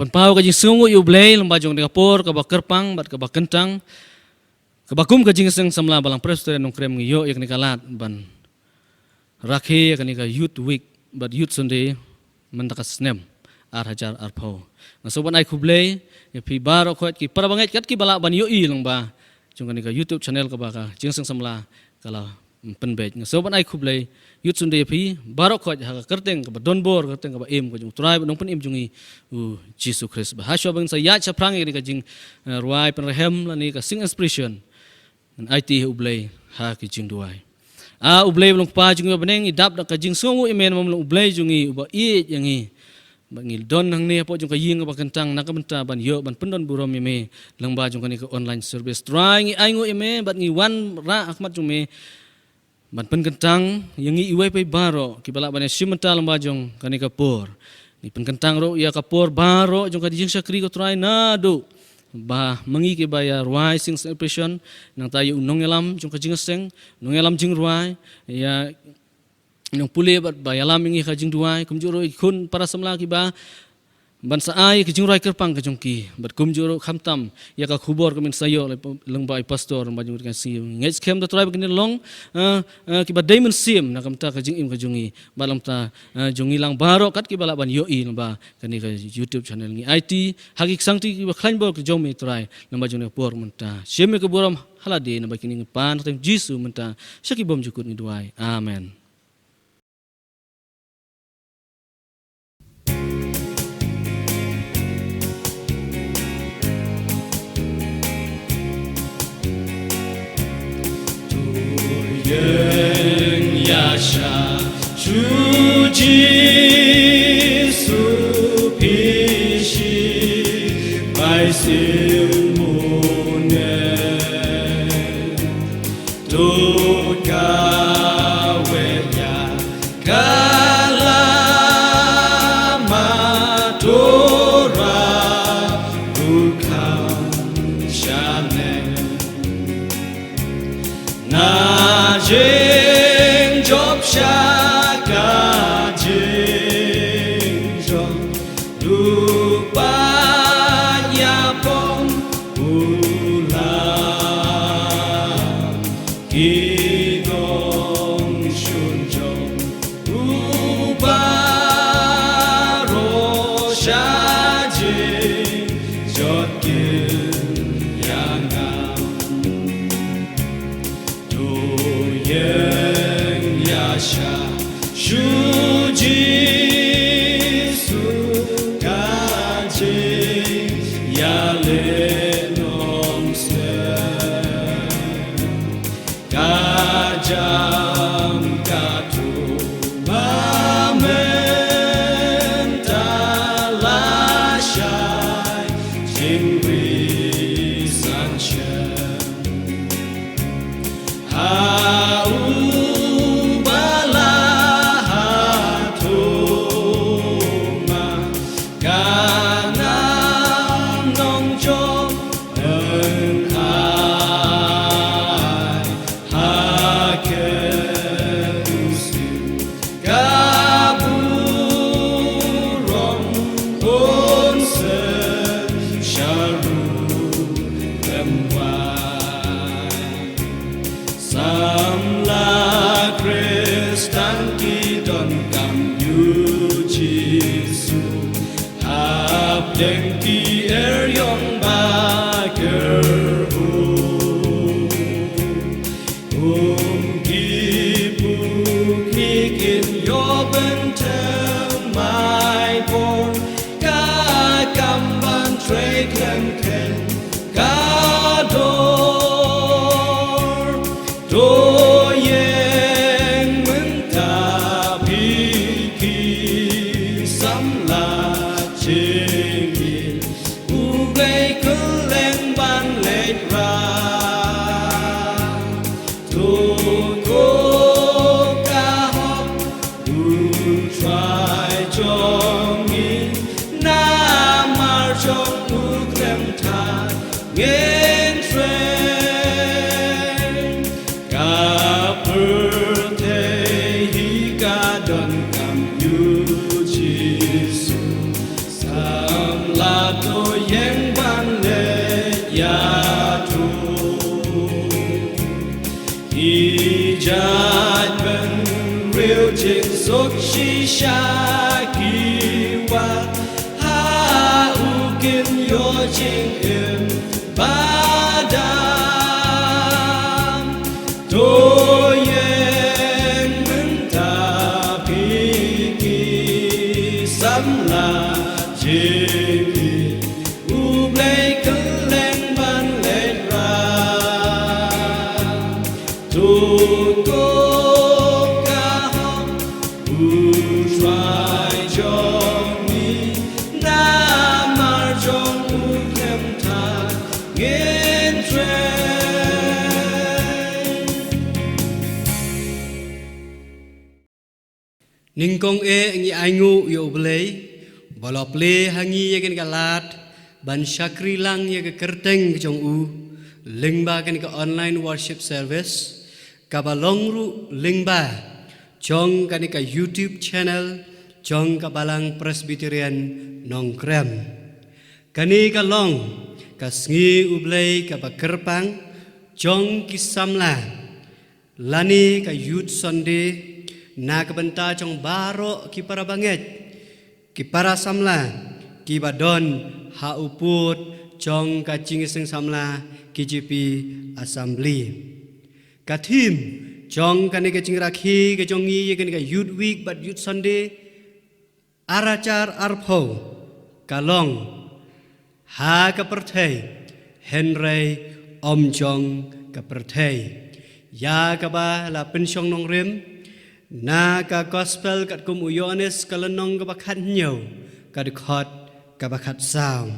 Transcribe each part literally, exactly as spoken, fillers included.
Paw ka jingsngewnguh ïa U Blei lyngba jong kane ka por kaba kyrpang bad kaba kyntang, kaba kum ka Jingïaseng Samla Balang Presbyterian Nongkrem ngi ïoh ïa kane ka lad ban rakhe ïa kane ka Youth Week bad Youth Sunday mynta ka snem ar hajar arphew. Nga sngewbha ban ai khublei ïa phi baroh khoit ki para bangeit kat kiba lah ban ïohi lyngba jong kane ka YouTube channel kaba ka Jingïaseng Samla ka la pynbeit. Nga sngewbha ban ai khublei Youth Sunday ïa phi baroh khoit ha ka kyrteng kaba donbor, kyrteng kaba im ka jong U Trai bad Nongpynim jong ngi U Jisu Khrist. Bad ha shuwa ba ngin sa ïaid shaphrang ïa kane ka jing, eh, rwai pynrhem lane ka sing inspiration, ngan aiti ha U Blei ha ki jingduwai. A U Blei ba long Kpa jong ngi ba ha bneng, ngi dap da ka jingsngewnguh ïa me namar me long U Blei jong ngi uba ïeit ïa ngi. Ba ngi don hangne hapoh jong ka ïing kaba kyntang na ka bynta ban ïoh ban pyndonburom ïa me lyngba jong kane ka online service. Trai, ngi ainguh ïa me bad ngi wanrah ha khmat jong me ban pynkyntang ïa ngi iwei pa iwei baroh kiba lah ban ïashim bynta lyngba jong kane ka por. Ngi pynkyntang ruh ïa ka por baroh jong ka jingshakri, ko Trai, naduh ba ma ngi kiba ïa rwai sing inspiration, nangta ïa u nongïalam jong ka jingïaseng, nongïalam jingrwai, ïa nongpule bad ba ïalam ïa ngi ha ka jingduwai, kumjuh ruh ïa ki khun para samla kiba ban sa ai ka jingrwai kyrpang ka jong ki, bad kumjuh ruh khamtam ïa ka khubor ka mynta sa ïoh lyngba i pastor, lyngba jong ka sngi. Ngeit skhem, ko Trai, ba kin long, eh, eh, kiba dei mynsiem na ka bynta ka jingim ka jong ngi bad na ka bynta, eh, jong ngi lang baroh kat kiba lah ban ïohi lyngba kane ka YouTube channel. Ngi aiti ha ki ksangti kiba khlaiñ bor ka jong me, Trai, lyngba jong kane ka por mynta. Shim ïa ka burom ha lade, namar kine ngi pan ha ka kyrteng Jisu mynta sha ki bymjukut ngi duwai. Amen. To ïeng ïa sha shu Jisu, phi shi bai sim bun ne. To kawei ïa ka lama, to rah u kham shaneng. Na jingjop sha ka jingjop, lypa ïa pom u Lam. Ki nongshun jong u baroh sha jingjot kin ïa ngam. To ïeng ïa sha shu Jisu, ka jingïaleh nongsem. Ka jam ka thup ba mynta la shai jingri san shen. Ha u ba la ha thung ma, ka nam nongjop yn ai ha ka u sim. Ka burom un shet sha ruh lem wai. Samla Khristan ki donkam ïa u Jisu, hapdeng ki eriong ba kyrhuh. Kum ki pukni kin ïoh bynta mai bor, ka kam ban trei khlem khein ka dor. To ïeng mynta phi ki samla jingim, U Blei kylleng ban leit rah. To ko ka hok u Trai jong ngi, namar jong u khlem tha ngin trei. Ka pyrthei hi ka donkam ïa u Jisu, samla Ki jait bynriew jingsuk shisha ki wad ha u, kin ïoh jingim badam. To ïeng mynta phi ki samla jong ngi, U Blei kylleng ban leit rah. To ko ka hok U Trai jong ngi, namar jong u khlem tha ngin trei. Nyngkong eh ngi ainguh ïa U Blei ba u la plie ha ngi ïa kane ka lad ban shakri lang ïa ka kyrteng ka jong u lyngba kane ka online worship service, kaba long ruh lyngba jong kane ka YouTube channel jong ka Balang Presbyterian Nongkrem. Kane ka long ka sngi U Blei kaba kyrpang jong ki samla, lane ka Youth Sunday, na ka bynta jong baroh ki para bangeit, ki para samla kiba don ha u pud jong ka Jingïaseng Samla K J P Assembly. Ka theme jong kane ka jingrakhe ka jong ngi ïa kane ka Youth Week bad Youth Sunday ar hajar arphew ka long, Ha ka pyrthei hynrei ym jong ka pyrthei, ïa kaba la pynshong nongrim na ka Gospel katkum u Ïoannis, ka lynnong kaba khathynñiew, ka dkhot kaba khatsaw.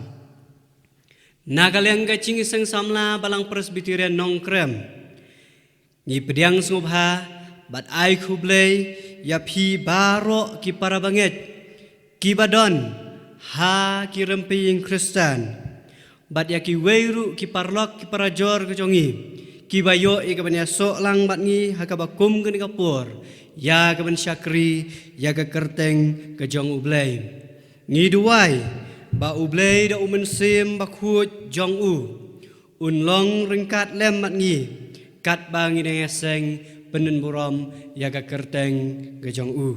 Na ka liang ka Jingïaseng Samla Balang Presbyterian Nongkrem, ngi pdiang sngewbha bad ai khublei ïa phi baroh ki para bangeit kiba don ha ki rympei ïing Khristan, bad ïa kiwei ruh ki paralok ki parajor ka jong ngi kiba ïoh ïa kaban ïasoh lang bad ngi ha kaba kum kane ka por ïa kaban shakri ïa ka kyrteng ka jong U Blei. Ngi duwai ba U Blei da U Mynsiem Bakhuid jong u un long ryngkat lem bad ngi katba ngi dang ïaseng pyndonburom ïa ka kyrteng ka jong u.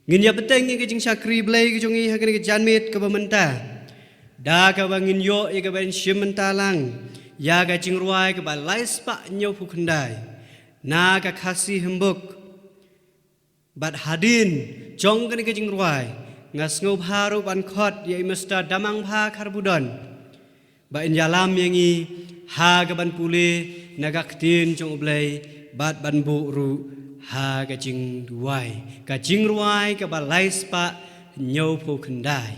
Ngin ïa bteng ïa ka jingshakri Blei ka jong ngi ha kane ka janmiet kaba mynta da kaba ngin ïoh ïa kaban shim bynta lang ïa ka jingrwai kaba lai spah hynñiewphew khyndai na ka Khasi Hymnbook. Bad hadien jong kane ka jingrwai, nga sngewbha ruh ban khot ïa i Mister Damangbha Kharbudon ba in ïalam ïa ngi ha kaban pule na ka Ktien jong U Blei bad ban buh ruh ha ka jingduwai, ka jingrwai kaba lai spah hynñiewphew khyndai.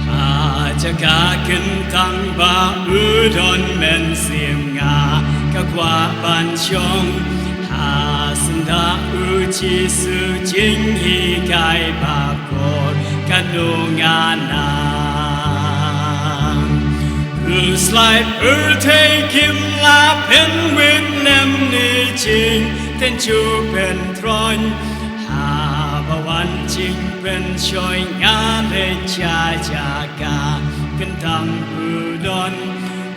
Ha jaka kyntang ba u don mynsiem, nga ka kwah ban shong ha syndah u Jisu, jinghikai ba kor kano nga nang. Khuslai pyrthei kim lah pynwit lem, ne jingtynjuh pyntroiñ, haba wan jingpynshoi nga leit sha jaka kyntang u don.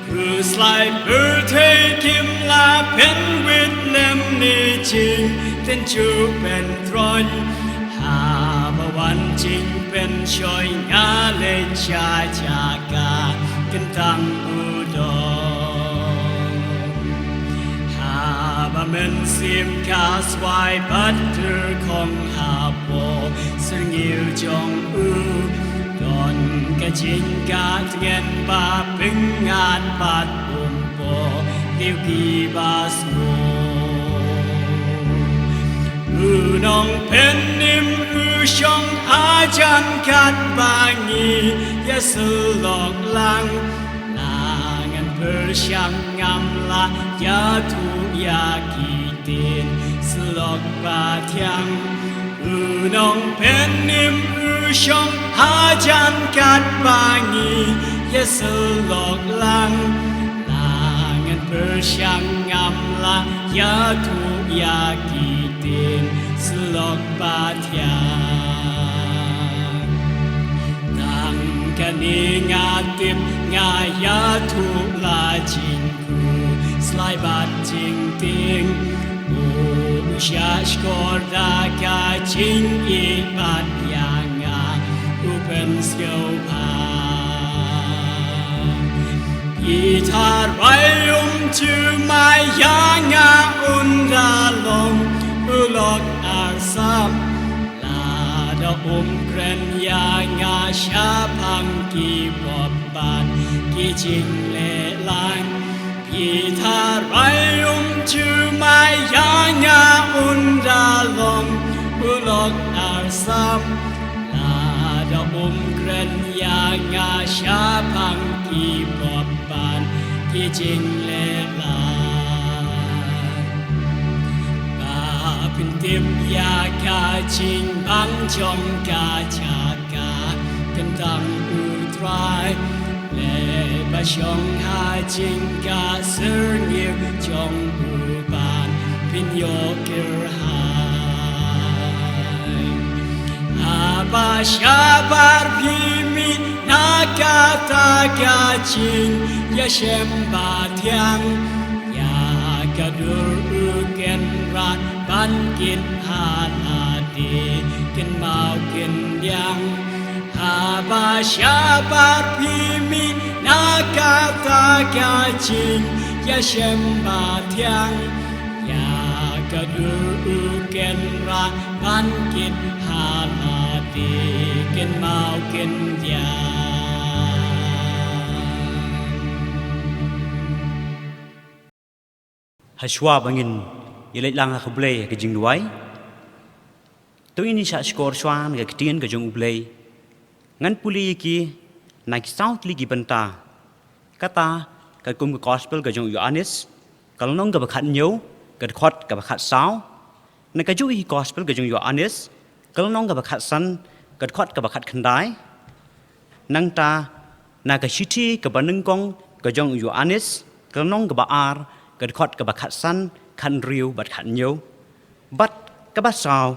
Khuslai pyrthei kim lah pynwit lem, ne jingtynjuh pyntroiñ, haba wan jingpynshoi nga leit sha jaka kyntang u don. Haba mynsiem ka swai bad tyrkhong hapoh syrngiew jong u, don ka jingkatngen ba pyngngad bad um poh ïa kiba sngew. U Nongpynim u shong hajan katba ngi ïasyllok lang. La ngan pyrshang ngam lah ïathuh ïa ki ktien syllok ba thiang. U Nongpynim u shong hajan katba ngi ïasyllok lang. La ngan pyrshang ngam lah ïathuh ïa ki ktien syllok ba thiang. Nga tip nga ïathuh la jingkhuslai bad jingtieng. U shah shkor da ka jingïeit bad ïa nga u pynsngewbha. Phi tharai um ju mai ïa nga, un da long u lok arsap. Lada um kren ïa nga shaphang ki pop bad ki jingleh lang. Phi tharai um ju mai ïa nga, un da long u lok arsap. Lada um kren ïa nga shaphang ki pop bad ki jingleh lang. Ba pyntip ïa ka jingbang jong ka jaka kyntang U Trai. Leh ba shong ha jingkha syrngiew jong u ban pynïoh kyrhai. Haba shabar phi mih na kata ka jingïashem ba thiang, ïa ka dur u kynrad ban kit ha lade kynmaw kyndiang. Haba shabar phi mih na kata ka jingïashem ba thiang, ïa ka dur u kynrad ban kit ha lade kynmaw kyndiang. Hashwa ba ngin ïaleit lang ha U Blei ha ka jingduwai, to ngin ïa shah shkor shwa na ka ktien ka jong U Blei. Ngan pule ïa ki na ki saw tylli ki bynta. Kata ka kum ka gospel ka jong u Ïoannis, ka lynnong kaba khathynñiew, ka dkhot kaba khatsaw. Na kajuh hi gospel ka jong u Ïoannis, ka lynnong kaba khatsan, ka dkhot kaba khatkhyndai. Nangta na ka shithi kaba nyngkong ka jong u Ïoannis, ka lynnong kaba ar, ka dkhot kaba khatsan, khathynriew bad khathynñiew. Bad kaba saw,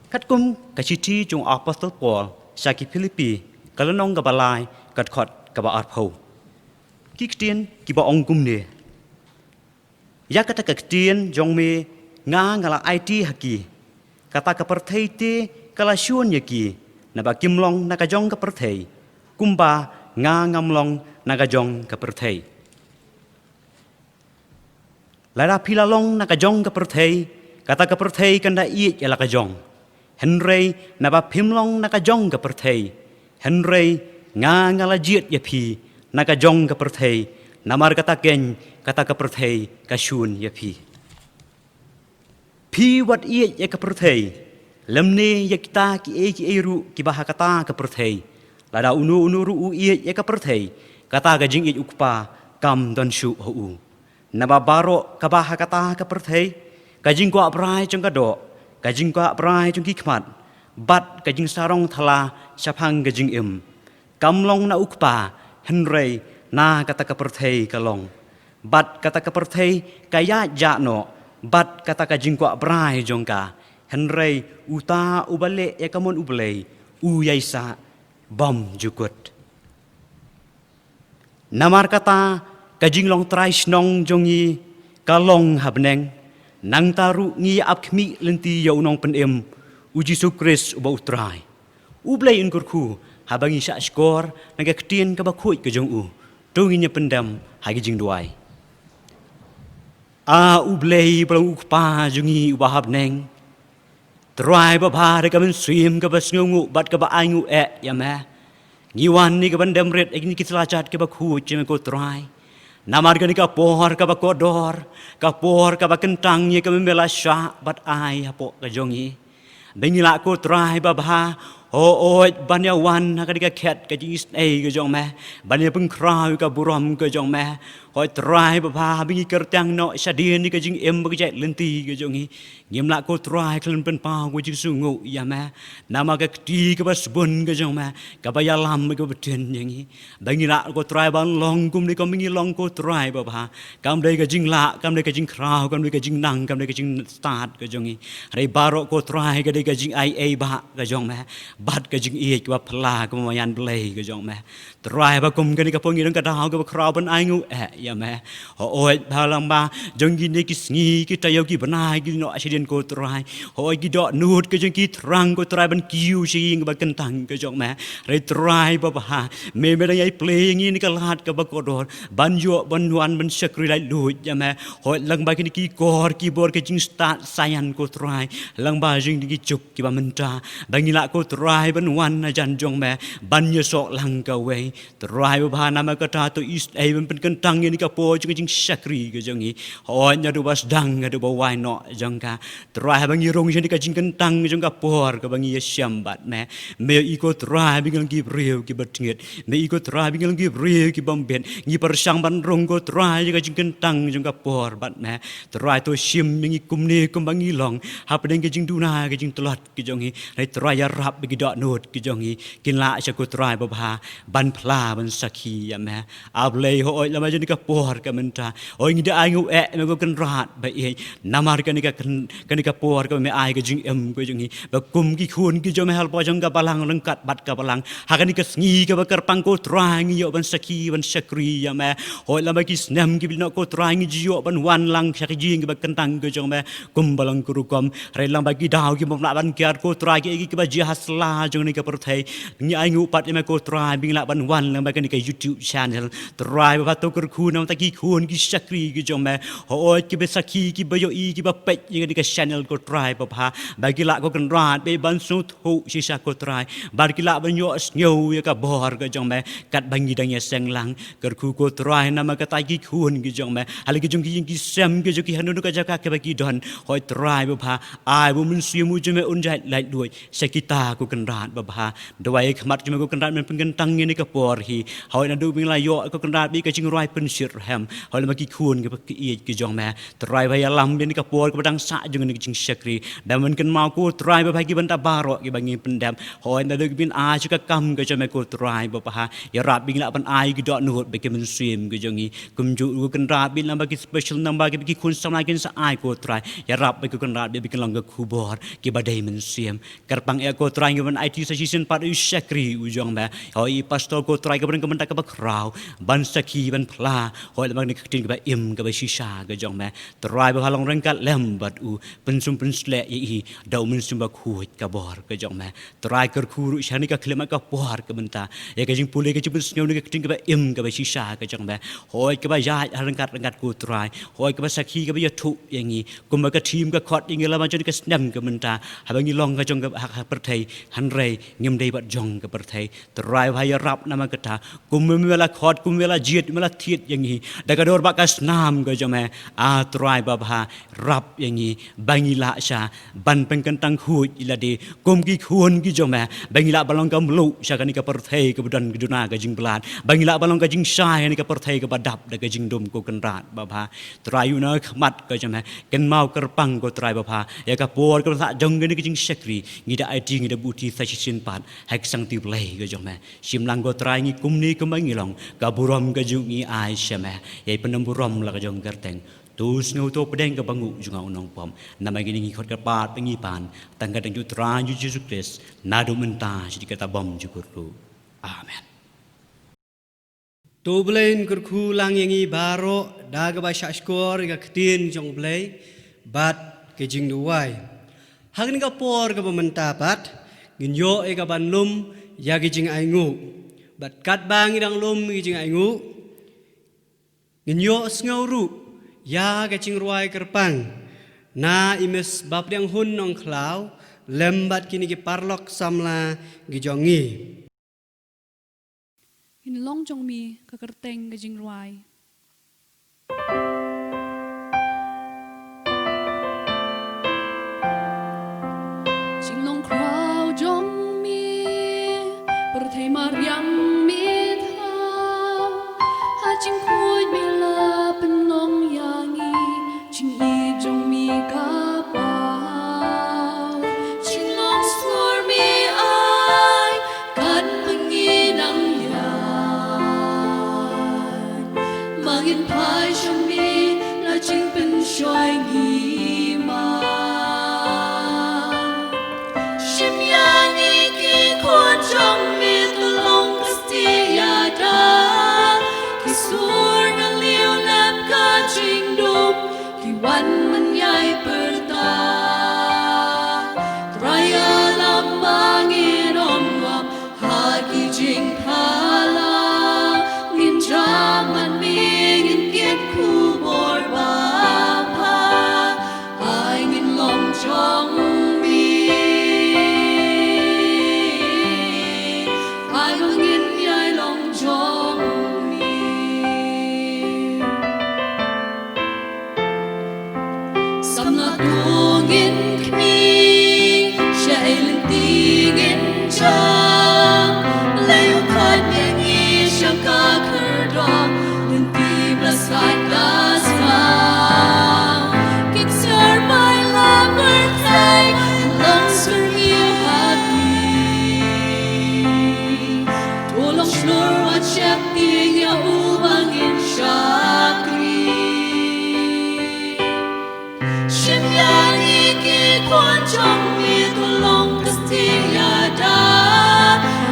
katkum ka shithi jong u apostol Paul sha ki Philippi, ka lynnong kaba lai, ka dkhot kaba arphew. Ki ktien kiba ong kumne: Ïa kata ka ktien jong me nga nga la aiti ha ki. Kata ka pyrthei te ka la shun ïa ki, naba kim long na ka jong ka pyrthei, kumba nga ngam long na ka jong ka pyrthei. Lada phi la long na ka jong ka pyrthei, kata ka pyrthei kan da ïeit ïa la ka jong. Hynrei naba phim long na ka jong ka pyrthei, hynrei nga nga la jied ïa phi na ka jong ka pyrthei, namar kata keiñ kata ka pyrthei ka shun ïa phi. Phi wat ïeit ïa ka pyrthei, lymne ïa kita kiei kiei ruh kiba ha kata ka pyrthei. Lada uno uno ruh u ïeit ïa ka pyrthei, kata ka jingïeit u Kpa kam don shuh ha u. Naba baroh kaba ha kata ka pyrthei, ka jingkwah brai jong ka doh, ka jingkwah brai jong ki khmat, bad ka jingsarong thala shaphang ka jingim, kam long na u Kpa, hynrei na kata ka pyrthei ka long. Bad kata ka pyrthei ka ïaid jah noh bad kata ka jingkwah brai jong ka, hynrei uta uba leh ïa ka mon U Blei u ïaisah bymjukut. Namar kata ka jinglong trai shnong jong ngi ka long ha bneng. Nangta ruh ngi ap khmih lynti ïa u Nongpynim, u Jisu Khrist uba U Trai. U Blei un kyrkhu haba ngi shah shkor na ka ktien kaba khuid ka jong u. To ngin ïa pyndem ha ki jingduwai. A U Blei ba long u Kpa jong ngi uba ha bneng, Trai babha, da ka mynsiem kaba sngewnguh bad kaba ainguh eh ïa me, ngi wan ïa ka ban dem rit ïa kine ki tla jait kiba khuid jong me ko Trai. Namar kane ka por kaba kordor, ka por kaba kyntang ïa kaba me la shah bad ai hapoh ka jong ngi. Ba ngi lah ko Trai babha, hooid, ban ïa wan ha kane ka khet ka jingisynei ka jong me, ban ïa pynkhraw ïa ka burom ka jong me. Hooid Trai babha, haba ngi kyrteng noh shadien ïa ka jingim bad ka jait lynti ka jong ngi, ngim lah ko Trai khlem pynpaw ka jingsngewnguh ïa me. Namar ka kti kaba sbun ka jong me, kaba ïalam bad kaba btin ïa ngi. Ba ngi lah ko Trai ban long kumne kumba ngi long ko Trai babha. Kam dei ka jinglah, kam dei ka jingkhraw, kam dei ka jingnang, kam dei ka jingstad ka jong ngi. Hynrei baroh ko Trai ka dei ka jingaiei bah ka jong me, bad ka jingïeit kaba phylla, kaba maïan Blei ka jong me. Trai ba kum kane ka por ngi don ka daw kaba khraw ban ainguh eh ïa me. Hooid ba lyngba jong kine ki sngi ki taïew ki bnai ki noh shadien ko Trai, hooid ki dohnud ka jong ngi ki thrang ko Trai ban kiew sha ïing ba kyntang ka jong me. Hynrei Trai babha, me me dang ïai plie ïa ngi na ka lad kaba kordor ban ïoh ban wan ban shakri laitluid ïa me. Hooid lyngba kine ki kor ki bor ka jingstad saian ko Trai, lyngba jong kine ki juk kiba mynta, ba ngi lah ko Trai ban wan hajan jong me ban ïasoh lang kawei. Trai babha, namar kata to isynei ban pynkyntang ïa kane ka por jong ka jingshakri ka jong ngi. Hooid naduh ba sdang haduh ba wai noh jong ka. Trai haba ngi rung sha kane ka jingkyntang jong ka por kaba ngi ïashem bad me, me ïohi ko Trai ba ngi long ki briew kiba tngit. Me ïohi ko Trai ba ngi long ki briew ki bym bit. Ngi pyrshang ban rung ko Trai ïa ka jingkyntang jong ka por bad me. Trai to shim ïa ngi kumne kumba ngi long hapdeng ka jingduna ka jingtlot ka jong ngi. Hynrei Trai ïarap ba ki dohnud ka jong ngi kin lah sha ko Trai babha ban phylla ban sakhi ïa me. A Blei hooid lyngba jong kane ka por ka mynta, hooid ngi da ainguh eh me ko Kynrad ba ïeit. Namar kane ka kyn-, kane ka por kaba me ai ka jingim ka jong ngi, ba kum ki khun ki jong me halor jong ka balang ryngkat bad ka balang, ha kane ka sngi kaba kyrpang ko Trai ngi ïoh ban sakhi ban shakri ïa me. Hooid lyngba ki snem kiba la noh ko Trai ngi ju ïoh ban wan lang sha ka jingim kaba kyntang ka jong me. Kumba long ka rukom, hynrei lyngba ki daw ki bym lah ban kiar ko Trai, ki, ki, kiba jia ha sla jong kane ka pyrthei, ngi ainguh pat ïa me ko Trai ba ngi lah ban wan lyngba kane ka YouTube channel. Trai babha to kyrkhu namar ki khun ki shakri ki jong me, hooid kiba sakhi, kiba ïohi, kiba peit ïa kane ka channel ko Trai babha, ba ki lah ko Kynrad ba ïeit ban sngewthuh shisha ko Trai, ba ki lah ban ïohsngew ïa ka bor ka jong me katba ngi dang ïaseng lang. Kyrkhu ko Trai namar kata ki khun ki jong me, ha la ki jong ki ïing ki sem, ki jong ki hangno hangno ka jaka kaba ki don, hooid Trai babha, ai ba u Mynsiem u jong me un jait laitluid sha kita ko Kynrad babha. Duwai ha khmat jong me ko Kynrad, men pynkyntang ïa kane ka por hi. Hooid naduh ba ngi la ïoh ko Kynrad ba ïeit ka jingrwai pynshitrhem, hooid lyngba ki khun kiba ïeit ki jong me. Trai ba ïalam ïa kane ka por kaba dang sah jong kane ka jingshakri, da men kynmaw ko Trai babha ki bynta baroh kiba ngi pyndep, hooid naduh kiba ngi ai sha ka kam ka jong me ko Trai babha. Ïarap ba ngi lah ban ai ki dohnud bad ki mynsiem ki jong ngi. Kumjuh ruh ko Kynrad ba ïeit lyngba ki special number kiba ki khun samla kin sa ai ko Trai, ïarap ba ko Kynrad ba ïeit ba kin long ka khubor kiba dei mynsiem. Kyrpang eh ko Trai ngi ban aiti sa shisien pat ïa u shakri u jong me, hooid i pastor ko Trai kaba don ka bynta kaba khraw ban sakhi ban phylla, hooid lyngba kane ka ktien kaba im kaba shisha ka jong me. Trai babha long ryngkat lem bad u, pynsum pynsleh ïa i da u Mynsiem Bakhuid ka bor ka jong me. Trai kyrkhu ruh sha kane ka khyllipmat ka por ka mynta ïa ka jingpule ka jingpynsngew na ka ktien kaba im kaba shisha ka jong me, hooid kaba ïaid ha ryngkat ryngkat ko Trai, hooid kaba sakhi kaba ïathuh ïa ngi. Kumba ka thim ka khot ïa ngi la ma jong ka snem ka mynta, haba ngi long ka jong ka, ha, ha pyrthei, hynrei ngim dei bad jong ka pyrthei. Trai babha ïarap namar kata, kumba me la khot, kumba me la jied, me la thied ïa ngi da ka dor bad ka snam ka jong me, a Trai babha, ïarap ïa ngi ba ngi lah sha ban pynkyntang khuid ïa lade kum ki khun ki jong me, ba ngi lah ban long ka mluh sha kane ka pyrthei kaba don ka duna ka jingbyllad, ba ngi lah ban long ka jingshai ha kane ka pyrthei kaba dap da ka jingdum ko Kynrad babha. Trai ïa u na khmat ka jong me, kynmaw kyrpang ko Trai babha ïa ka por kaba sah jong kane ka jingshakri, ngi da aiti ngi da buti sa shisien pat ha ka kyrteng Blei ka jong me. Shim lang ko Trai ngi kumne kumba ngi long, ka burom ka jong ngi ai sha me. Ïa pyndonkam burom la ka jong ka kyrteng. To sngew to pdeng ka banguh jong nga u nongpop. Namar kine ngi khot kyrpad bad ngi pan tang ka kyrteng jong u Trai Jisu Khrist, naduh mynta sha ka ta bym jukut ruh. Amen. To Blei un kyrkhu lang ïa ngi baroh da kaba shahshkor ïa ka ktien jong Blei bad ka jingduwai. Ha kane ka por kaba mynta pat ngin ïoh ïa ka ban lum ïa ka jingainguh. Bad katba ngi dang lum ïa ka jingainguh, ngin ïohsngew ruh ïa ka jingrwai kyrpang na i Miss Bapdeng Hun Nongkhlaw lem bad kine ki paralok samla ki jong ngi. Ngin long jong mi ka kyrteng ka jingrwai. Jinglong khraw jong mi, pyrthei mariang mi thaw, ha jingkhuid mi la Ngin jam, lei u khot ïa ngi sha ka khyrdop, lynti ba sat da sna. Ki ksiar bai la pyrthei, long syrngiew ha ki. To long shlur wat sheptieng ïa uba ngin shakri. Shim ïa ngi ki khun jong me, to long ka stieh ïada.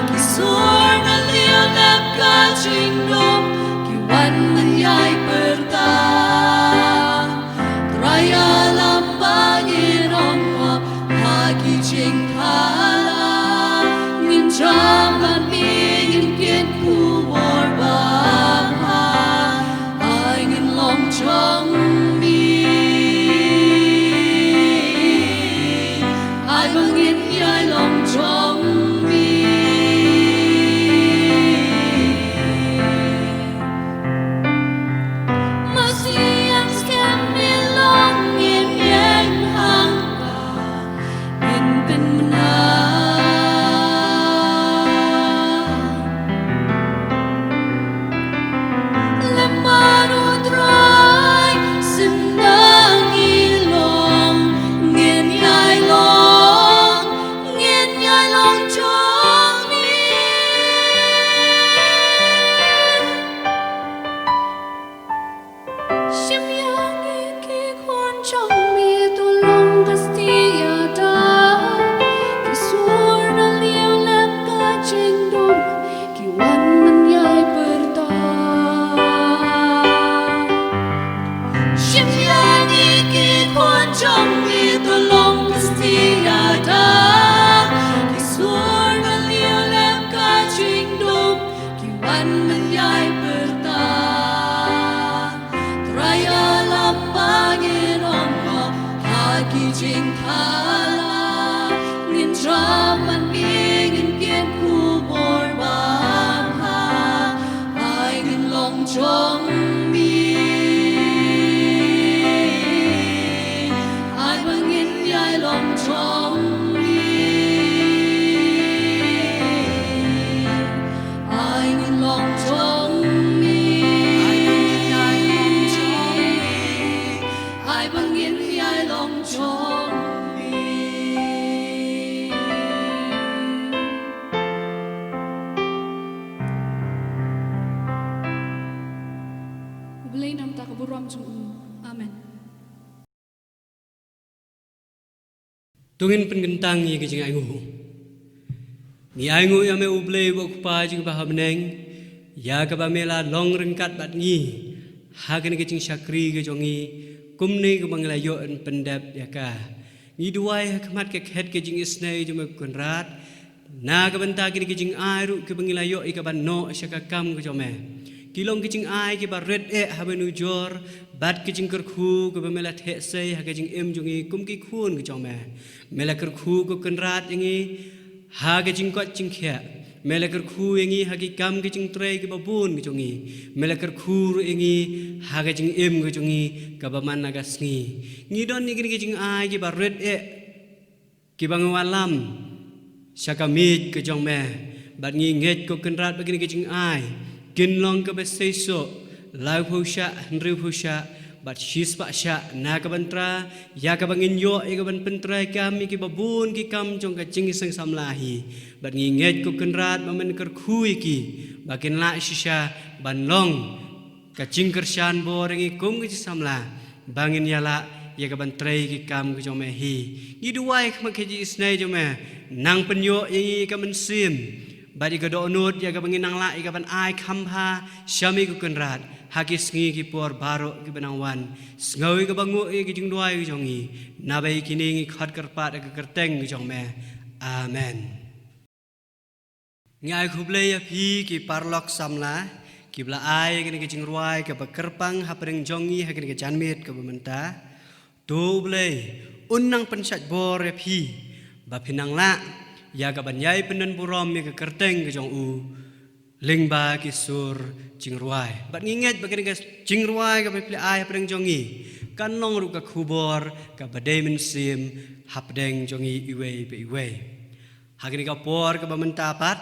Ki sur na lieh lem ka jingdum, ki wan ban ïai pyrta. Trai ïalam ba ngin ong pop ha ki jingkhala. Ngin jam bad me, ngin kit khubor ba bha. Ai ngin long jong me. Ai ba ngin ïai long jong me. Masi ang skhem me long ngin ïeng hangta. Ngin pynmynna. Lem bad u Trai, sngewbha ngin long, ngin ïai long, ngin ïai long jong me. Shim ïa ngi ki khun jong me, to long ka stieh ïada. Ki sur na lieh lem ka jingdum, ki wan ban ïai pyrta. Shim ïa ngi ki khun jong me, to long ka stieh ïada. Ki sur na lieh lem ka jingdum, ki wan ban ïai pyrta. Trai ïalam ba ngin ong pop ha ki jingkhala. Ngin jam bad me, ngin kit khubor ba bha. Ai ngin long jong me. Ai ba ngin ïai long jong me. Ai ngin long jong me. Ai ba ngin ïai long jong me. Ai ba ngin ïai long jong me. U Blei namar ka burom jong u. Amen. To ngin pynkyntang ïa ka jingainguh. Ngi ainguh ïa me U Blei uba U Kpa jong ngi ba ha bneng, ïa kaba me la long ryngkat bad ngi ha kane ka jingshakri ka jong ngi, kumne kaba ngi la ïoh ban pyndep ïa ka. Ngi duwai ha khmat ka khet ka jingisynei jong me Kynrad, na ka bynta kine ki jingai ruh kiba ngi la ïoh ïa kaban noh sha ka kam ka jong me. Ki long ki jingai kiba rit eh ha ba nujor bad ki jingkyrkhu kiba me la theh sei ha ka jingim jong ngi kum ki khun ka jong me. Me la kyrkhu ko Kynrad ïa ngi ha ka jingkoit jingkhiah. Me la kyrkhu ïa ngi ha ki kam ki jingtrei kiba bun ka jong ngi. Me la kyrkhu ruh ïa ngi ha ka jingim ka jong ngi kaba man la ka sngi. Ngi don ïa kine ki jingai kiba rit eh kiba ngi wallam sha ka miej ka jong me. Bad ngi ngeit ko Kynrad ba kine ki jingai kin long kaba seisoh, laiphew shah, hynriewphew shah bad shispah shah na ka bynta ïa kaba ngin ïoh ïa kaban pyntreikam ïa kiba bun ki kam jong ka jingïaseng samla hi. Bad ngi ngeit ko Kynrad ba men kyrkhu ïa ki ba kin lah shisha ban long ka jingkyrshan bor ïa ngi kum ka jingsamla ba ngin ïalah ïa kaban trei ki kam ka jong me hi. Ngi duwai ha khmat ka jingisynei jong me, nang pynïoh ïa ngi ka mynsiem bad ïa ka dohnud ïa kaba ngin nang lah ïa kaban ai kham bha sha me ko Kynrad ha ki sngi ki por baroh kiba nang wan. Sngew ïa kaba nguh ïa ki jingduwai ka jong ngi, naba ïa kine ngi khot kyrpad ha ka kyrteng ka jong me. Amen. Ngi ai khublei ïa phi ki paralok samla kiba la ai ïa kane ka jingrwai kaba kyrpang hapdeng jong ngi ha kane ka janmiet kaba mynta. To U Blei un nang pynshait bor ïa phi ba phin nang lah ïa kaban ïai pyndonburom ïa ka kyrteng ka jong u lyngba ki sur jingrwai. Bad ngi ngeit ba kane ka jingrwai kaba phi la ai hapdeng jong ngi kan long ruh ka khubor kaba dei mynsiem hapdeng jong ngi iwei pa iwei. Ha kane ka por kaba mynta pat,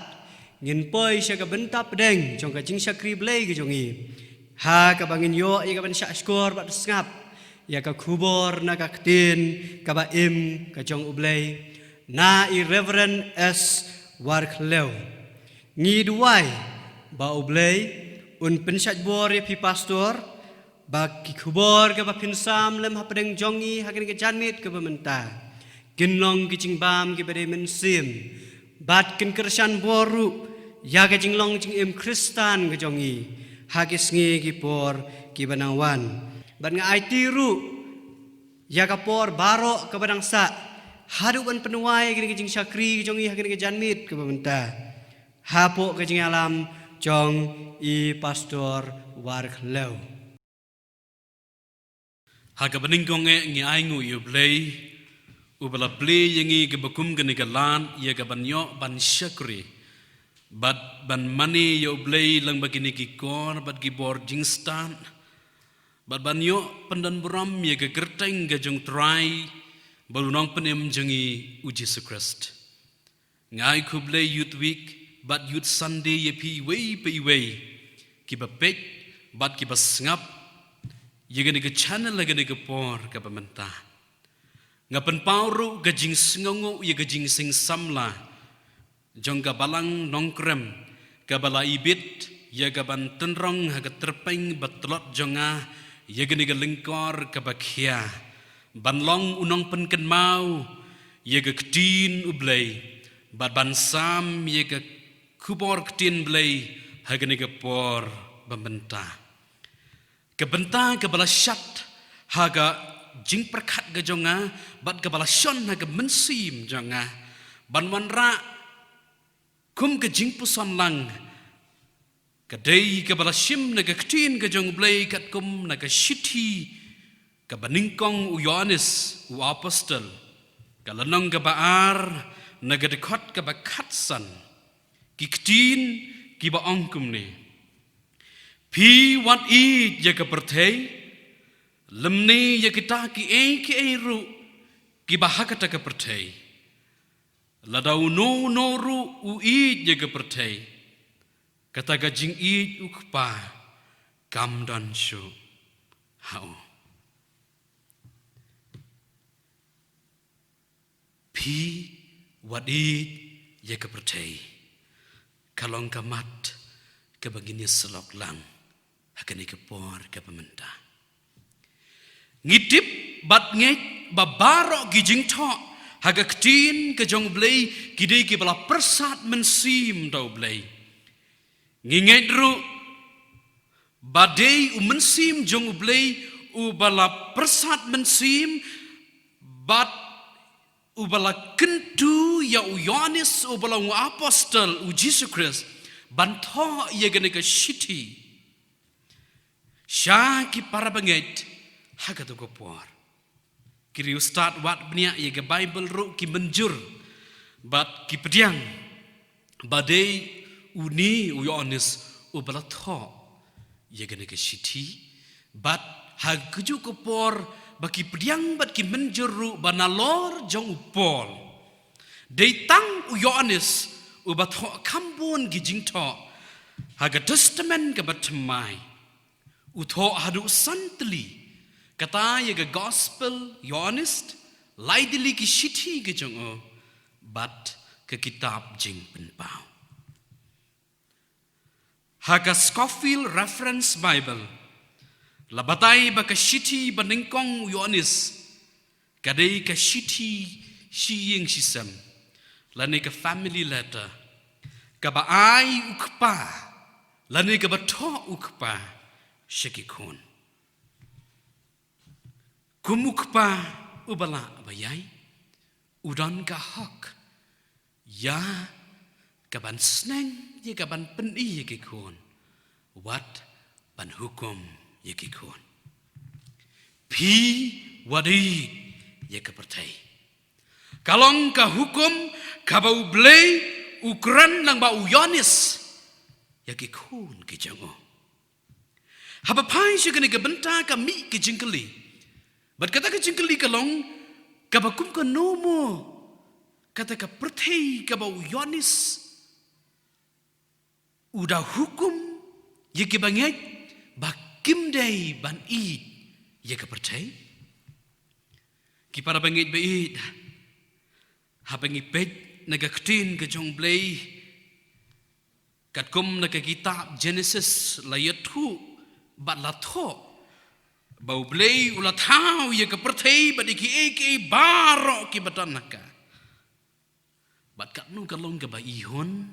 ngin poi sha ka bynta pdeng jong ka jingshakri Blei ka jong ngi, ha kaba ngin ïoh ïa ka ban shah shkor bad sngap ïa ka khubor na ka ktien kaba im ka jong U Blei na i Reverend S Warklew. Ngi duwai ba U Blei un pynshait bor ïa phi pastor, ba ki khubor kaba phin sam lem hapdeng jong ngi ha kane ka janmiet kaba mynta kin long ki jingbam kiba dei mynsiem, bad kin kyrshan bor ruh ïa ka jinglong jingim Khristan ka jong ngi ha ki sngi ki por kiba nang wan. Bad nga aiti ruh ïa ka por baroh kaba dang sah haduh ban pynduwai ïa kane ka jingshakri ka jong ngi ha kane ka janmiet kaba mynta, hapoh ka jingïalam jong i Pastor Warklew. Ha kaba nyngkong eh ngi ainguh ïa U Blei uba la plie ïa ngi kaba kum kane ka lad ïa ka ban ïoh ban shakri bad ban mane ïa U Blei lyngba kine ki kor bad ki bor jingstad, bad ban ïoh pyndonburom ïa ka kyrteng ka jong U Trai bad U Nongpynim jong ngi U Jisu Khrist. Nga ai khublei Youth Week bad Youth Sunday ïa phi iwei pa iwei kiba peit bad kiba sngap ïa kane ka channel ha kane ka por kaba mynta. Nga pynpaw ruh ka jingsngewnguh ïa ka jingseng samla jong ka Balang Nongkrem kaba la ibit ïa ka ban tynrong ha ka tyrpeng ba tlot jong nga ïa kane ka lyngkor kaba khia ban long u nongpynkynmaw ïa ka ktien U Blei bad ban sam ïa ka khubor ktien Blei ha kane ka por ba mynta. Ka bynta kaba la shad ha ka jingpyrkhat ka jong nga bad kaba la shon ha ka mynsiem jong nga ban wanrah kum ka jingpuson lang ka dei kaba la shim na ka ktien ka jong U Blei katkum na ka shithi kaba nyngkong u Ïoannis u apostol, ka lynnong kaba ar, na ka dkhot kaba khatsan. Ki ktien kiba ong kumne: Phi wat ïeit ïa ka pyrthei lymne ïa kita kiei kiei ruh kiba ha kata ka pyrthei. Lada uno uno ruh u ïeit ïa ka pyrthei, kata ka jingïeit U Kpa kam don shuh ha u. Phi wat ïeit ïa ka pyrthei, ka long ka mat kaba ngin ïa syllok lang ha kane ka por kaba mynta. Ngi tip bad ngeit ba baroh ki jingthoh ha ka ktien ka jong U Blei ki dei kiba la pyrsad mynsiem da U Blei. Ngi ngeit ruh ba dei u Mynsiem jong U Blei uba la pyrsad mynsiem bad uba la kyntu ïa u Ïoannis uba long u apostol u Jisu Khrist ban thoh ïa kane ka shithi sha ki para bangeit ha kato ka por. Ki riewstad wad bniah ïa ka Baibl ruh ki mynjur bad ki pdiang ba dei une u Ïoannis uba la thoh ïa kane ka shithi. Bad ha kajuh ka por ba ki pdiang bad ki mynjur ruh ba nalor jong u Paul, dei tang u Ïoannis uba thoh kham bun ki jingthoh ha ka Testament kaba thymmai. U thoh haduh san tylli, kata ïa ka Gospel Ïoannis, lai tylli ki shithi ki jong u bad ka kitab Jingpynpaw. Ha ka Scofield Reference Bible la batai ba ka shithi banyngkong u Ïoannis ka dei ka shithi shi ïing shi sem, lane ka family letter, kaba ai u kpa lane kaba thoh u kpa sha ki khun. Kum u kpa uba lah ba ïai, u don ka hok ïa ka ban sneng, ïa ka ban pyni ïa ki khun, wat ban hukum ïa ki khun. Phi wat ïeit ïa ka pyrthei. Ka long ka hukum kaba U Blei u kren lang bad u Ïoannis ïa ki khun ki jong u. Haba phai sha kane ka bynta ka mih ka jingkylli. Bad kata ka jingkylli ka long kaba kum kano mo Kata ka pyrthei kaba u Ïoannis u da hukum ïa ki bangeit ba kim dei ban ïeit ïa ka pyrthei. Ki para bangeit ba ïeit, haba ngi peit na ka ktien ka jong U Blei, katkum na ka kitab Genesis la ïathuh bad la thoh ba U Blei u la thaw ïa ka pyrthei bad ïa kiei kiei baroh kiba don ha ka. Bad katno ka long kaba ihun,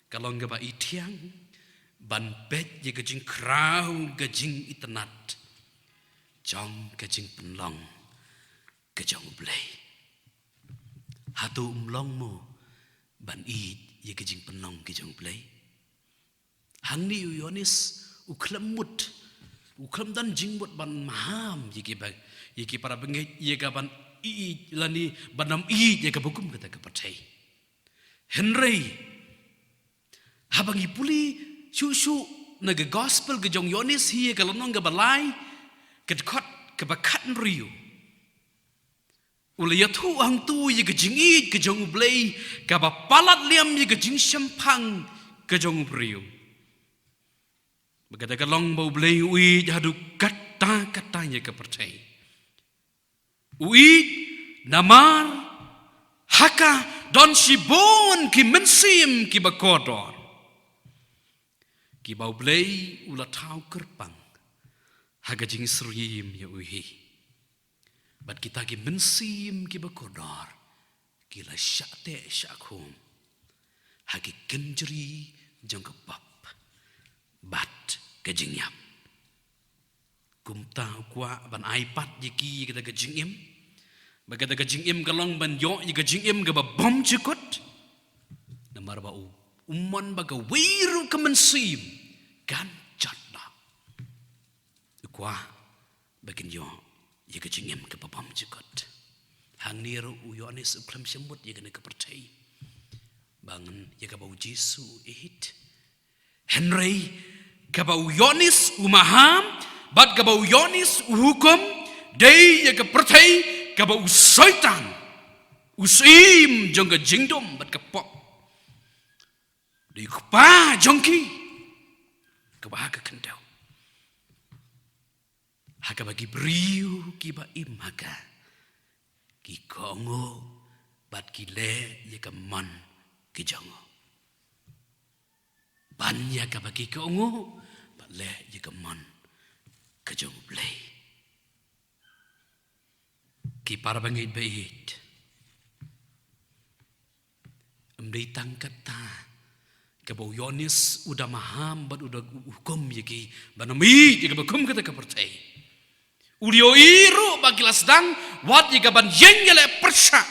ka long kaba ithiang ban peit ïa ka jingkhraw ka jingitynnad jong ka jingpynlong ka jong U Blei. Hato um long mo ban ïeit ïa ka jingpynlong ka jong U Blei? Hangne u Ïoannis u khlem mut, u khlem don jingmut ban maham ïa ki ba, ïa ki para bangeit ïa ka ban ïeit lane ban ym ïeit ïa kaba kum kata ka pyrthei. Hynrei haba ngi pule shuh shuh na ka gospel ka jong u Ïoannis, hi ïa ka lynnong kaba lai, ka dkhot kaba khathynriew, u la ïathuh hangto ïa ka jingïeit ka jong U Blei kaba palat liam ïa ka jingshemphang ka jong u briew. Ba kata ka long ba U Blei u ïeit haduh katta katta ïa ka pyrthei. U ïeit namar ha ka don shibun ki mynsiem kiba kordor, kiba U Blei u la thaw kyrpang ha ka jingsyriem ïa u hi. Bad kita ki mynsiem kiba kordor ki la shah teh shah khum ha ki kynjri jong ka pop bad ka jingïap. Kumta u kwah ban ai pat ïa ki ïa kata ka jingim, ba kata ka jingim ka long ban ïoh ïa ka jingim kaba bymjukut. Namar ba u, u mon ba kawei ruh ka mynsiem kan jot noh. U kwah ba kin ïoh ïa ka jingim kaba bymjukut. Hangne ruh u Ïoannis u khlem shym mut ïa kane ka pyrthei ba ngan ïa kaba u Jisu u ïeit. Hynrei kaba u Ïoannis u maham bad kaba u Ïoannis u hukum dei ïa ka pyrthei kaba u Soitan, u syiem jong ka jingdum bad ka pop, dei u kpa jong ki kaba ha ka khyndew, ha kaba ki briew kiba im ha ka ki kohnguh bad ki leh ïa ka mon ka jong u. Ban ïa kaba ki kohnguh bad leh ïa ka mon ka jong U Blei. Ki para bangeit ba ïeit, ym dei tang kata kaba u Ïoannis u da maham bad u da hukum ïa ki ban ym ïeit ïa kaba kum kata ka pyrthei. U la ïohi ruh ba ki la sdang wat ïa ka ban ïeng ïaleh pyrshah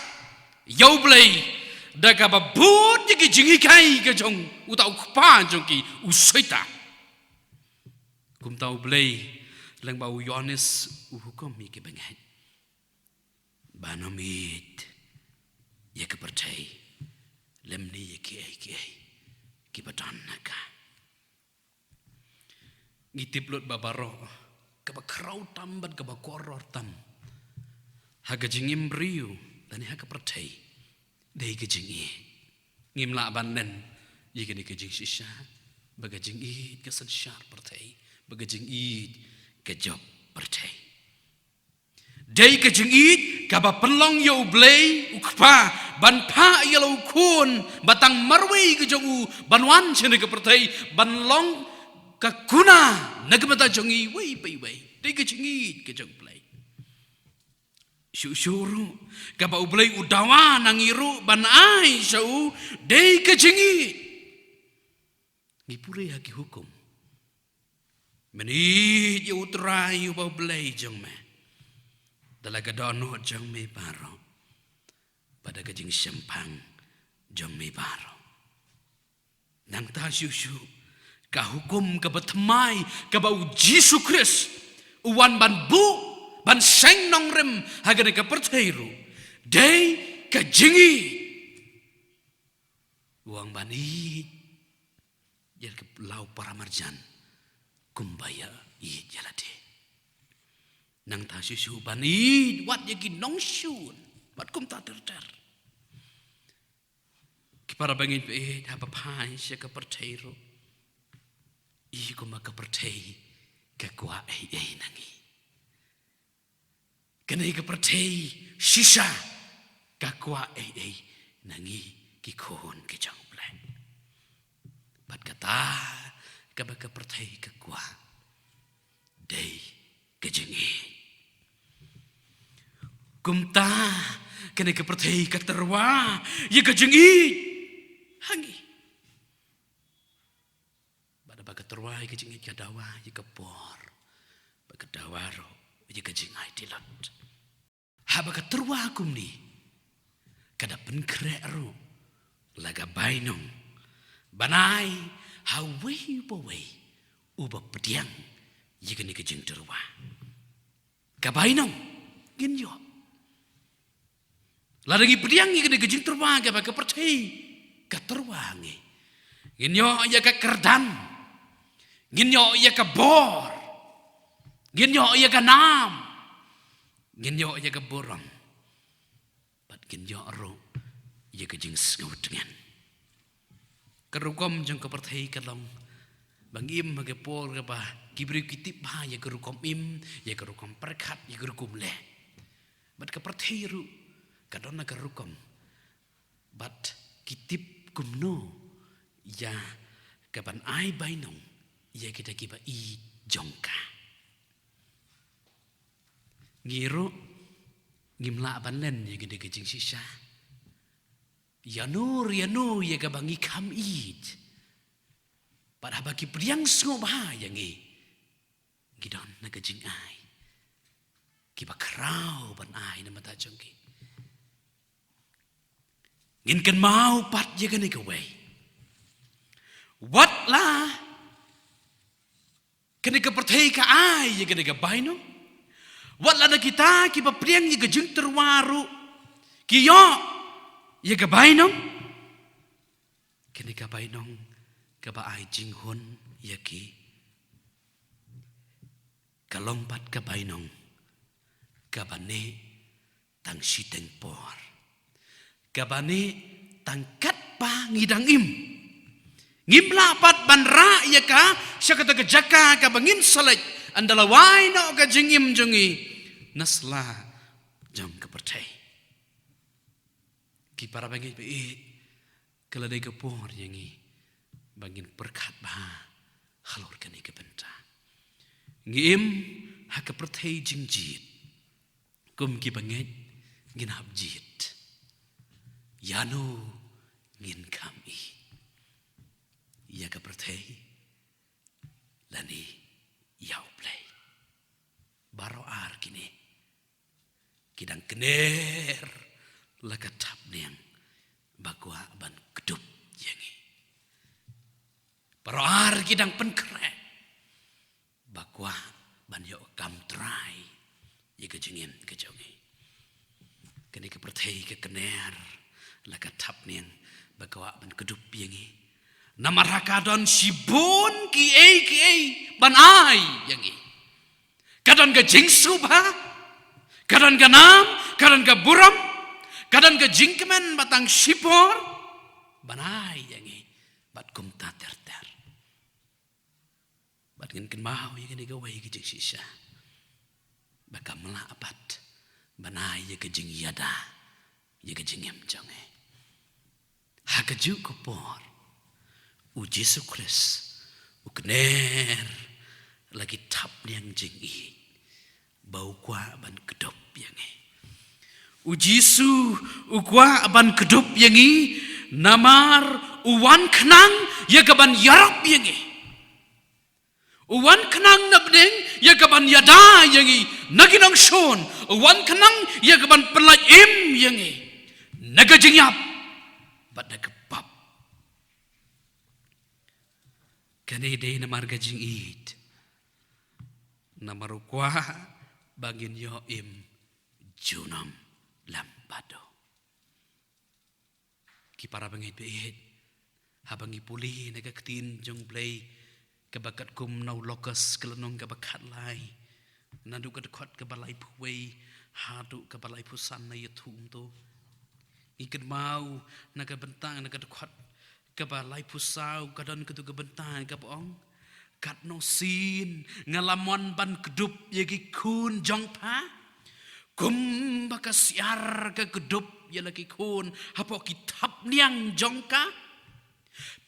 ïa U Blei da kaba bud ïa ki jinghikai ka jong uta u kpa jong ki, u Soitan. Kumta U Blei, lyngba u Ïoannis, u hukum ïa ki bangeit ban ym ïeit ïa ka pyrthei lymne ïa kiei kiei kiba don ha ka. Ngi tip lut ba baroh kaba khraw tam bad kaba kordor tam ha ka jingim briew lane ha ka pyrthei dei ka jingïeit. Ngim lah ban len ïa kane ka jingshisha ba ka jingïeit ka synshar pyrthei, ba ka jingïeit ka jop pyrthei. Dei ka jingïeit kaba pynlong ïa U Blei u Kpa ban phah ïa la u Khun ba tang marwei ka jong u ban wan sha kane ka pyrthei ban long ka kuna na ka bynta jong iwei pa iwei. Dei ka jingïeit ka jong U Blei. Shuh shuh ruh kaba U Blei u dawa na ngi ruh ban ai sha u dei ka jingïeit. Ngi pule ha ki hukum. Men ïeit ïa U Trai uba U Blei jong me da la ka dohnud jong me baroh, bad da ka jingshemphang jong me baroh. Nangta shuh shuh ka hukum kaba thymmai kaba U Jisu Khrist u wan ban buh ban seng nongrim ha kane ka pyrthei ruh dei ka jingïeit. U ong ban ïeit ïa la u para marjan kumba ïeit ïa lade. Nangta shuh shuh ban ïeit wat ïa ki nongshun bad kumta ter ter. Para bangeit baieit, haba phai sha ka pyrthei ruh, i kumba ka pyrthei ka kwah ei ei na ngi. Kane ka pyrthei shisha ka kwah ei ei na ngi ki khun ki jong U Blei. Bad kata kaba ka pyrthei ka kwah dei ka jingïeit. Kumta kane ka pyrthei ka tyrwa ïa ka jingïeit ha ngi. Bad haba ka tyrwa ïa ka jingïeit ka dawa ïa ka bor, bad ka dawa ruh ïa ka jingai tylli. Haba ka tyrwa kumne, ka da pynkhreh ruh la ka bainong ban ai ha uwei pa uwei uba pdiang ïa kane ka jingtyrwa. Ka bainong, ngin ïoh. Lada ngi pdiang ïa kane ka jingtyrwa kaba ka pyrthei ka tyrwa ngi, ngin ïoh ïa ka kyrdan, ngin ïoh ïa ka bor, ngin ïoh ïa ka nam, ngin ïoh ïa ka burom, bad ngin ïoh ruh ïa ka jingsngewtngen. Ka rukom jong ka pyrthei ka long ba ngi im ha ka por kaba ki briew ki tip bha ïa ka rukom im, ïa ka rukom pyrkhat, ïa ka rukom leh. Bad ka pyrthei ruh ka don ha ka rukom, bad ki tip kumno ïa kaban ai bainong ïa kita kiba ïeit jong ka. Ngi ruh ngim lah ban len ïa kane ka jingshisha. Ïano ïano ïa kaba ngi kham ïeit, bad haba ki pdiang sngewbha ïa ngi, ngi don na ka jingai kiba khraw ban ai na bynta jong ki. Ngin kynmaw pat ïa kane kawei. Wat la kane ka pyrthei ka ai ïa kane ka bainong, wat lada kita kiba pdiang ïa ka jingtyrwa ruh ki ïoh ïa ka bainong, kane ka bainong kaba ai jinghun ïa ki ka long pat ka bainong kaba neh tang shiteng por, kaba neh tang katba ngi dang im. Ngim lah pat ban rah ïa ka sha kata ka jaka kaba ngin sa leit, ynda la wai noh ka jingim jong ngi na sla jong ka pyrthei. Ki para bangeit baieit, ka la dei ka por ïa ngi ba ngin pyrkhat bha halor kane ka bynta. Ngi im ha ka pyrthei jingjied. Kum ki bangeit ngin hap jied. Ïano ngin kham ïeit? Ïa ka pyrthei lane ïa U Blei? Baroh ar kine ki dang kner la ka thapniang ba kwah ban kdup ïa ngi. Baroh ar ki dang pynkhreh ba kwah ban ïoh kam trai ïa ka jingim ka jong ngi. Kane ka pyrthei ka kner la ka thapniang ba kwah ban kdup ïa ngi. Namar ha ka don shibun kiei kiei ban ai ïa ngi. Ka don ka jingsngewbha, ka don ka nam, ka don ka burom, ka don ka jingkmen ba tang shipor ban ai ïa ngi, bad kumta ter ter. Bad ngin kynmaw ïa kane kawei ka jingshisha, ba kam lah pat ban ai ïa ka jingïada ïa ka jingim jong ngi. Ha kajuh ka por U Jisu Khrist u kner la ki thapniang jingïeit ba u kwah ban kdup ïa ngi. U Jisu u kwah ban kdup ïa ngi namar u wan khnang ïa kaban ïarap ïa ngi. U wan khnang na bneng ïa kaban ïada ïa ngi na ki nongshun. U wan khnang ïa kaban pynlait im ïa ngi na ka jingïap bad na ka pap. Kane dei namar ka jingïeit, namar u kwah ba ngin ïoh im junom lem bad u. Ki para bangeit baieit, haba ngi pule na ka ktien jong U Blei kaba katkum na u Lukas ka lynnong kaba khatlai, naduh ka dkhot kaba laiphew wei haduh kaba laiphew san, ngi ïathuh kumto. Ngi kynmaw na ka bynta, na ka dkhot kaba laiphew saw, ka don katu ka bynta kaba ong: Katno sien nga la mon ban kdup ïa ki khun jong pha, kumba ka syiar ka kdup ïa la ki khun hapoh ki thapniang jong ka.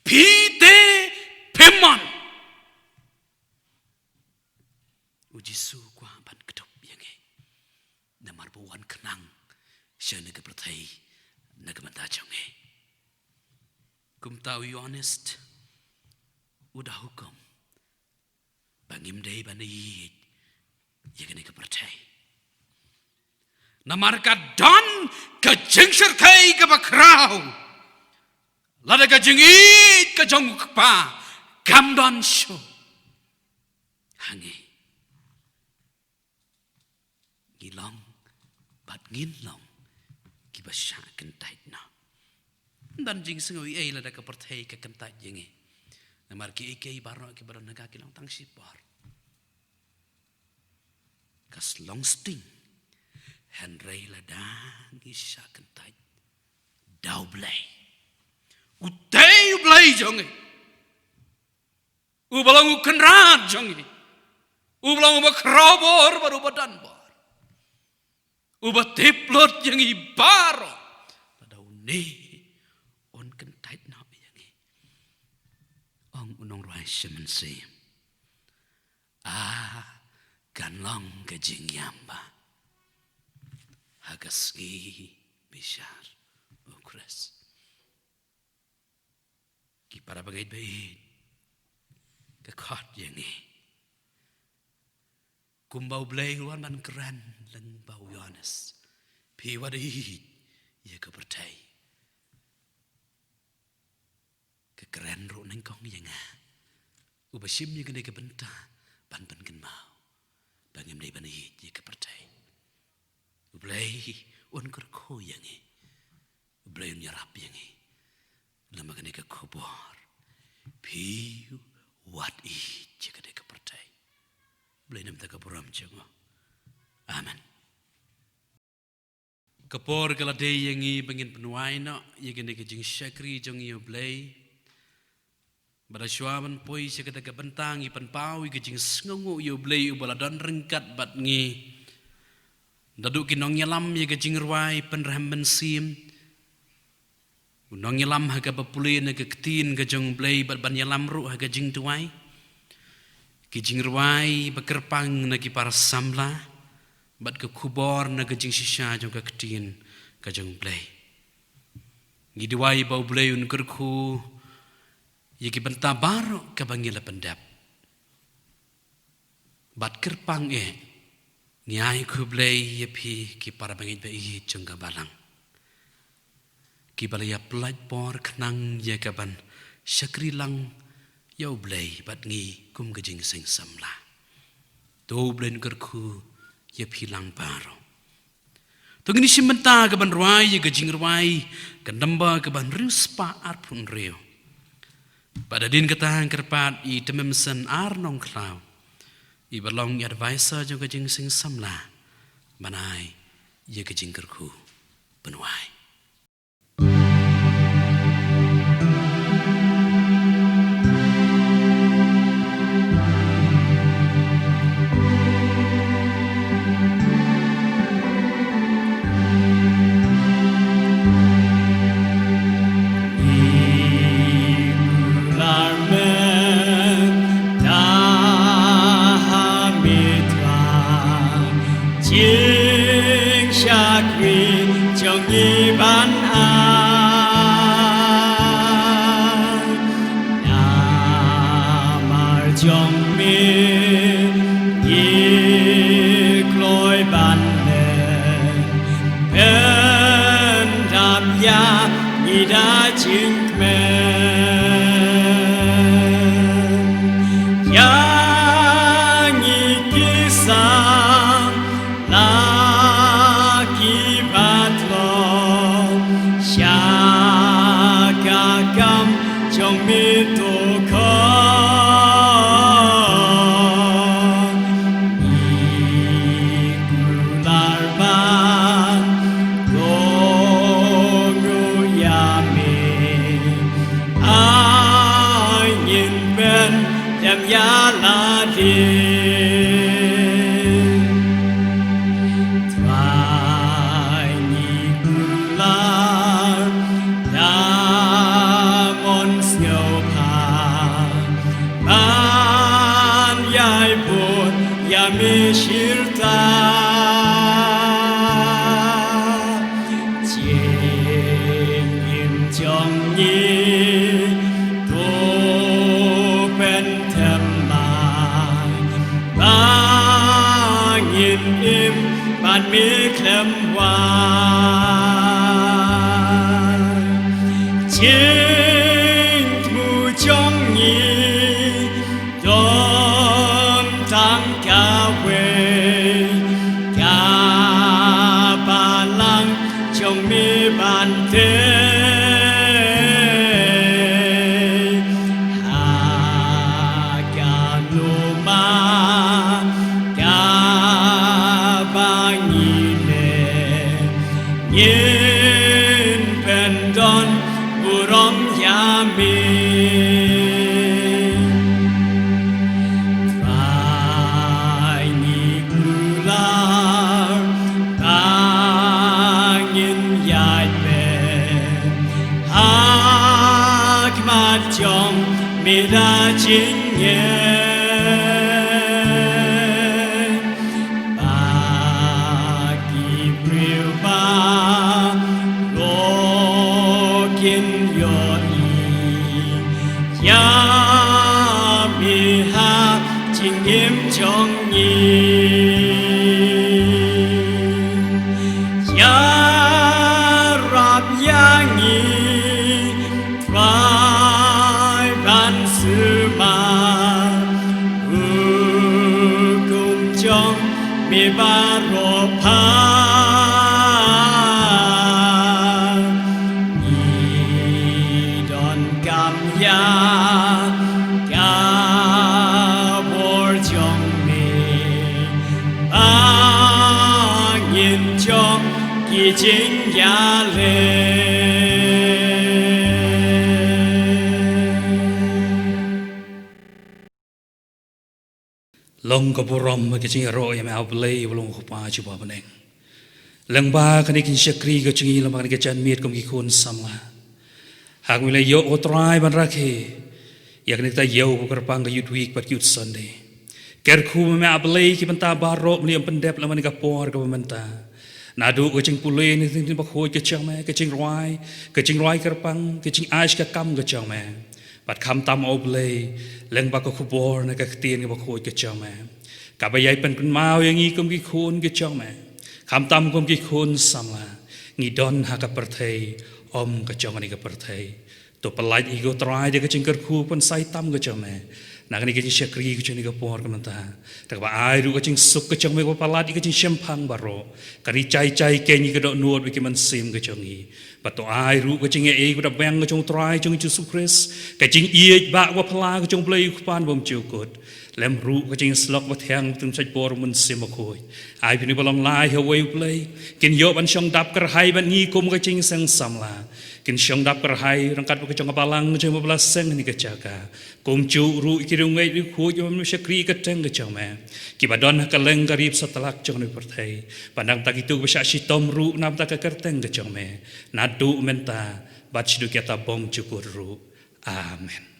Phi te phim mon. U Jisu u kwah ban kdup ïa ngi. Namar ba u wan khnang sha kane ka pyrthei na ka bynta jong ngi. Kumta u Ïoannis u da hukum ba ngim dei ban ïeit ïa kane ka pyrthei. Namar ka don ka jingshyrkhei kaba khraw. Lada ka jingïeit ka jong u Kpa kam don shuh ha ngi, ngi long bad ngin long kiba shah kyntait noh. Ym don jingsngew ei ei lada ka pyrthei ka kyntait ïa ngi. Namar kiei kiei baroh kiba don ha ka ki long tang shipor. Ka long sting. Hynrei lada ngi shah kyntait da U Blei, utei U Blei jong ngi, uba long u Kynrad jong ngi, uba long uba khraw bor bad uba don bor, uba tip lut ïa ngi baroh, lada une un kyntait noh ïa ngi, ong u nongrwai Shyllangpynshlur, ah, kan long ka jingïam bha ha ka sngi bishar U Khrist. Ki para bangeit baieit, ka khot ïa ngi kumba U Blei u wan ban kren lyngba u Ïoannis: Phi wat ïeit ïa ka pyrthei. Ka kren ruh nyngkong ïa nga uba shim ïa kane ka bynta ban pynkynmaw ba ngim dei ban ïeit ïa ka pyrthei. U Blei un kyrkhu ïa ngi. U Blei un ïarap ïa ngi lem bad kane ka khubor: Phi wat ïeit ïa kane ka pyrthei. U Blei un ïarap ïa ka burom jong u. Amen. Ka por ka la dei ïa ngi ba ngin pynwai noh ïa kane ka jingshakri jong ngi ïa U Blei. Bad shuwa ban poi sha kata ka bynta, ngi pynpaw ïa ka jingsngewnguh ïa U Blei uba la don ryngkat bad ngi. Naduh ki nongïalam ïa ka jingrwai Pynrhem Mynsiem, u nongïalam ha kaba pule na ka ktien ka jong U Blei bad ban ïalam ruh ha ka jingduwai, ki jingrwai ba kyrpang na ki para samla, bad ka khubor na ka jingshisha jong ka ktien ka jong U Blei. Ngi duwai ba U Blei un kyrkhu ïa ki bynta baroh kaba ngi la pyndep. Bad kyrpang eh, ngi ai khublei ïa phi ki para bangeit baieit jong ka balang, kiba la ïa pynlait por khnang ïa kaban shakri lang ïa U Blei bad ngi kum ka jingseng samla. To U Blei un kyrkhu ïa phi lang baroh. To ngin ïa shim bynta kaban rwai ïa ka jingrwai ka number kaban hynriew spah arphew hynriew. Bad hadien kata ngan kyrpad ïa i Tymmen Mynsiem Arnongkhlaw, iba long i advisor jong ka jingseng samla, ban ai ïa ka jingkyrkhu ban wai. Jingshakri jong ngi ban ai, namar jong me ngi kloi ban leh, pyndap ïa ngi da jingkmen. Ïa ngi ki samla kiba tlot sha ka kam jong me to khot, ngi kular ban kong Ïa lade. Trai ngi kular da mon sngewbha ban ïai bud ïa me shirta. Jingim jong ngi to pynthymmai ba ngin im bad me khlem wai. Jingthmu jong ngi don tang kawei, ka balang jong me ban tei ha kano ma kaba ngi leh. Ngin pyndon burom ïa me. Trai ngi kular ba ngin ïaid beit ha khmat jong me da jingngeit. Ba ki briew baroh kin ïohi ïa me ha jingim jong ngi. Ïarap ïa ngi Trai ban sumar hukum jong me baroh pha. Ngi donkam ïa ka bor jong me ba ngin jop ki jingïaleh. Long ka burom bad ka jingïaroh ïa me, A Blei uba long U Kpa jong ngi uba ha bneng. Lyngba kane ka jingshakri ka jong ngi, lyngba kane ka janmiet kum ki khun samla, ha kaba me la ïoh, ko Trai, ban rakhe ïa kane ka taïew kaba kyrpang ka Youth Week bad ka Youth Sunday. Kyrkhu ma me, A Blei, ki bynta baroh ba ngi ïoh pyndep lyngba kane ka por kaba mynta. Naduh ka jingpule na ka ktien bakhuid ka jong me, ka jingrwai, ka jingrwai kyrpang, ka jingai shi ka kam ka jong me. Bad khamtam, A Blei, lyngba ka khubor na ka ktien kaba khuid ka jong me, kaba ïai pynkynmaw ïa ngi kum ki khun ka jong me. Khamtam kum ki khun samla, ngi don ha ka pyrthei, ym ka jong kane ka pyrthei. To pyllait ïa ngi, ko Trai, da ka jingkyrkhu, pynsai tam ka jong me na kane ka jingshakri ka jong kane ka por ka mynta. Da kaba ai ruh ka jingsuk ka jong me kaba palat ïa ka jingshemphang baroh, ka ri jai jai keiñ, ka dohnud bad ki mynsiem ka jong ngi. Bad to ai ruh ka jingaiei kaba da biang ka jong U Trai jong ngi Jisu Khrist, ka jingïeit ba kaba phylla ka jong U Blei U Kpa bymjukut, lem ruh ka jingïasyllok bathiang, ka jingshait bor U Mynsiem Bakhuid. Ai ba kine kiba long lai ha uwei U Blei kin ïoh ban shong dap kyrhai bad ngi kum ka jingïaseng samla. Kin shong dap kyrhai ryngkat bad ka jong ka balang ka jong me ba la seng ha kane ka jaka. Kumjuh ruh ïa ki riewngeit riewkhuid, ïa ki ban shakri ïa ka kyrteng ka jong me, kiba don ha kylleng ka ri bad satlak jong kane ka pyrthei. Bad na ka bynta kito kiba shah shitom ruh na ka bynta ka kyrteng ka jong me, naduh mynta bad shaduh katta bymjukut ruh. Amen.